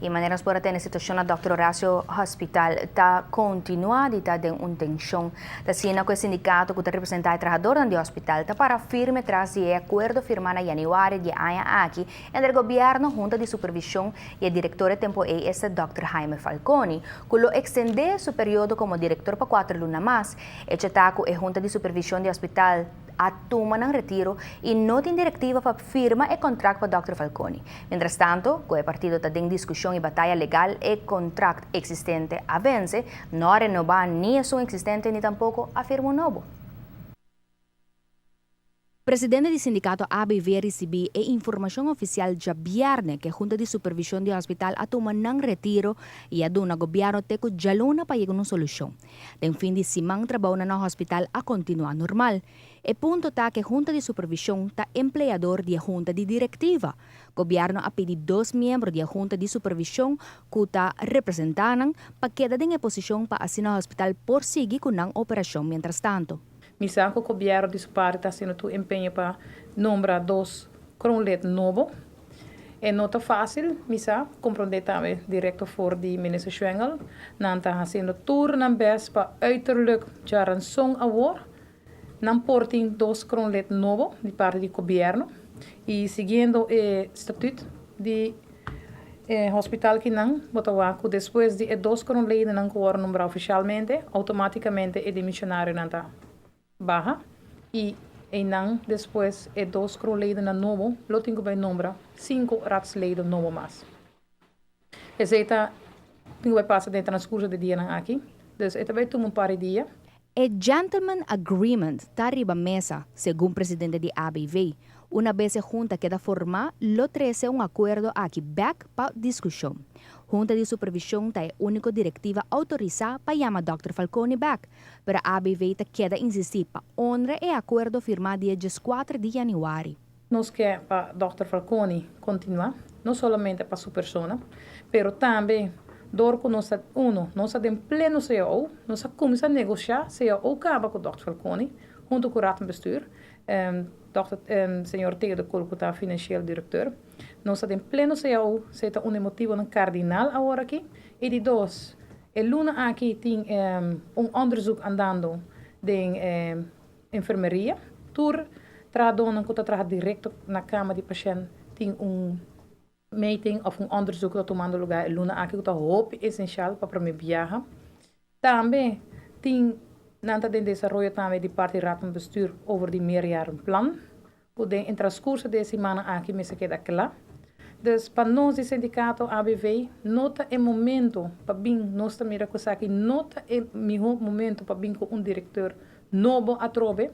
E manera nos por tene situacion na Dr. Horacio Hospital ta continua di ta den un tension. Ta asina cu e sindicato cu ta representa e trahadornan di hospital ta para firme tras di e acuerdo firma na januari di e aña aki entre gobierno, Junta di Supervision y e director e tempo ey esta Dòkter Jaime Falconi, cu lo extende su periodo como director pa cuater luna mas. Hecho ta cu e Junta di Supervision di hospital a tuma nan retiro y no tin directiva pa firma e contract pa Dòkter Falconi. Mientras tanto, cu e partido ta den discusion y bataya legal, e contract existente a vence, no a renoba ni esun existente ni tampoco a firma un nobo. Presidente di sindicato ABV a ricibi e informacion oficial djabierne cu e Junta di Supervision di Hospital a tuma nan retiro y a duna gobierno te cu djaluna pa yega un solucion. Den fin di siman trabounan na hospital a continua normal. E punto ta cu e Junta di Supervision ta empleador di e Junta di Directiva. Gobierno a pidi dos miembro di e Junta di Supervision cu ta representa nan pa keda den e posicion pa asina hospital por sigui cu nan operacion mientrastanto. Mi sa ku gobièrnu di su parti ta hasiendo tur empeño pa nombra dos kroonlid nobo. E no ta fásil, mi sa, komprondé tambe direkto for di Minister Schwengle. Nan ta hasiendo tur nan bèst pa uiterlijk djaranson awor nan por tin dos kroonlid nobo di parti di gobièrnu i siguiendo e statuut di e hospital kinan bo ta wak ku despues di e dos kroonledennan ku wòrdu nombrá ofishalmente, outomátikamente e demisionarionan ta baha i einan despues e dos kroonledennan nobo lo tin ku bai nombra sinku raadsleden nobo mas. Esei ta tin ku bai pasa den transkurso di dianan aki, dus e ta bai tuma un par di dia. E gentleman agreement ta riba mesa, segun presidente di ABV. Una bes e hunta keda formá, lo trese un akuerdo aki bèk pa diskushon. Hunta di Supervishon ta e úniko direktiva outorisá pa yama dòkter Falconi bèk, pero ABV ta keda insistí pa honra e akuerdo firmá dia dieskuater di yanüari. Nos ke pa dòkter Falconi kontinuá, no solamente pa su persona, pero tambe dor ku nos ta uno, nos ta den pleno cao, nos a kuminsá negoshá cao kaba ku dòkter Falconi huntu ku Raad van Bestuur, dòkter señor Theo de Kool ku ta financieel directeur. Nos ta den pleno cao, esei ta un di motibonan kardinal awor aki. I di dos, e luna aki tin un onderzoek andando den Enfermeria, Tur trahadónan ku ta traha direkto na kama di pashènt tin un meeting òf un òndersuk ku ta tumando lugá e luna aki ku ta hopi esenshal pa promé biaha. Tambe tin nan ta den desaroyo tambe di parti Raad van Bestuur over di meerjarenplan ku den e transkurso di e simannan aki mester keda kla. Dus pa nos di sindikato ABV no ta e momento pa bin nos ta mira ku esaki no ta e mihó momento pa bin ku un direkteur nobo atrobe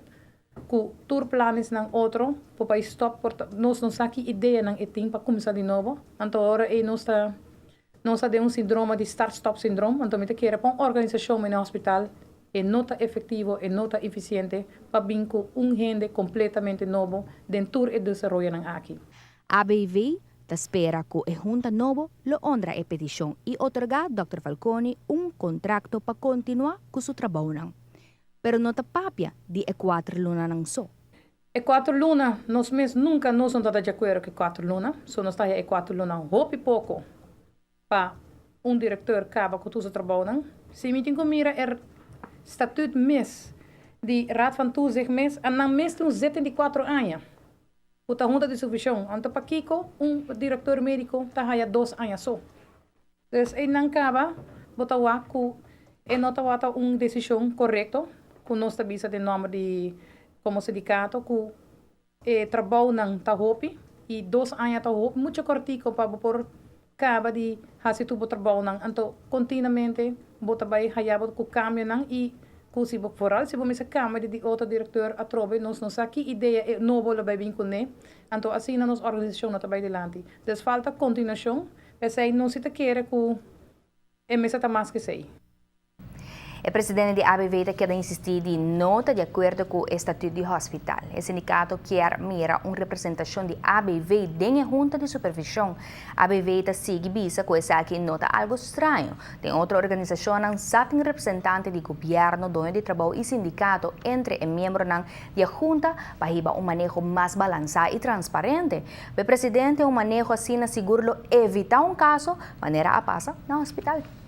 ku tur planesnan otro por bai stop por ta nos no sa ki ideanan e tin pa kuminsá di nobo anto ora ei nos ta nos ta den un sindroma di start stop syndroom anto mi ta kere pa un organisashon mene hospital e no ta efektivo e no ta efisiente pa bin ku un hende kompletamente nobo den tur e desaroyonan aki. ABV ta spera ku e hunta nobo lo honra e petishon i otorgá dòkter Falconi un kontrakto pa kontinuá ku su trabounan. Pero no ta papia di e kuater lunanan so. E kuater luna, nos mes nunka nos no ta ta djakuerdo ku e kuater luna, so nos ta haña e kuater luna hopi poko pa un direkteur kaba ku tur su trabounan. Si mi tin ku mira e statuut mes di Raad van Toezicht mes, a nan mes tin un zitting di kuater aña ku ta hunta di supervishon, anto pakiko un direkteur mediko ta haña dos aña so? Dus einan kaba bo ta wak ku e no tabata un desishon korekto ku nos ta bisa den nòmber di komo sindikato ku e trabounan ta hopi i dos aña ta hopi mucho kòrtiko pa bo por kaba di hasi tur bo trabounan. Anto kontinuamente bo ta bai haya bo ku kambionan i ku si bo foral si bo mester kambia di di otro direkteur atrobe nos no sa ki idea e nobo lo bai bin kuné. Anto asina nos organisashon no ta bai dilanti. Dus falta kontinuashon. P'esei no si ta kere ku e mesa ta mas ku esei. E presidente di ABV ta keda insisti di no ta di acuerdo cu e statuut di hospital. E sindicato kier mira un representacion di ABV den e hunta di supervision. ABV ta sigui bisa cu esaki no ta algo straño. Den otro organisacion sa tin representante di gobierno, doño di trabou y sindicato entre e miembronan di e hunta pa hiba un maneho mas balansa y transparente. E presidente, un maneho asina sigur lo evita un caso manera a pasa na hospital.